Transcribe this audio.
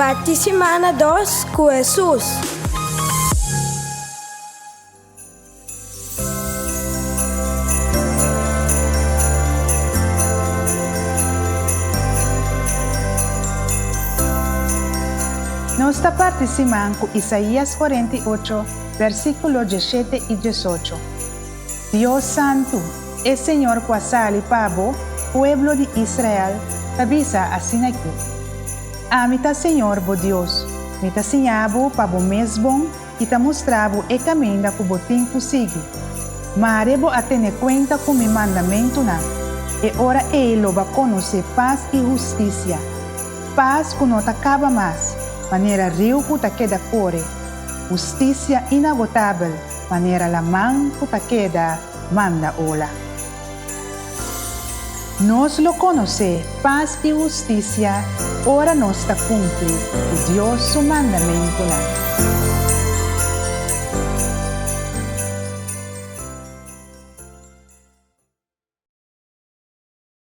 Parti simana dos ku Hesus. Nos ta parti siman ku Isaías 48, versíkulo 17 i 18. Dios Santu, e Señor ku a sali pa bo, pueblo di Israel, ta bisa asin'akí, Ami ta Señor bo Dios, mi ta siña bo pa bo mes bon i ta mustra bo e kaminda ku bo tin ku sigui. Mare bo a tene kuenta ku mi mandamentunan, e ora ei lo bo a konosé pas i hustisia, pas ku no ta kaba mas, manera riu ku ta keda kore, hustisia inagotabel, manera laman ku ta keda manda ola. Nos lo konosé pas i hustisia ora nos ta kumpli ku Dios su mandamentunan.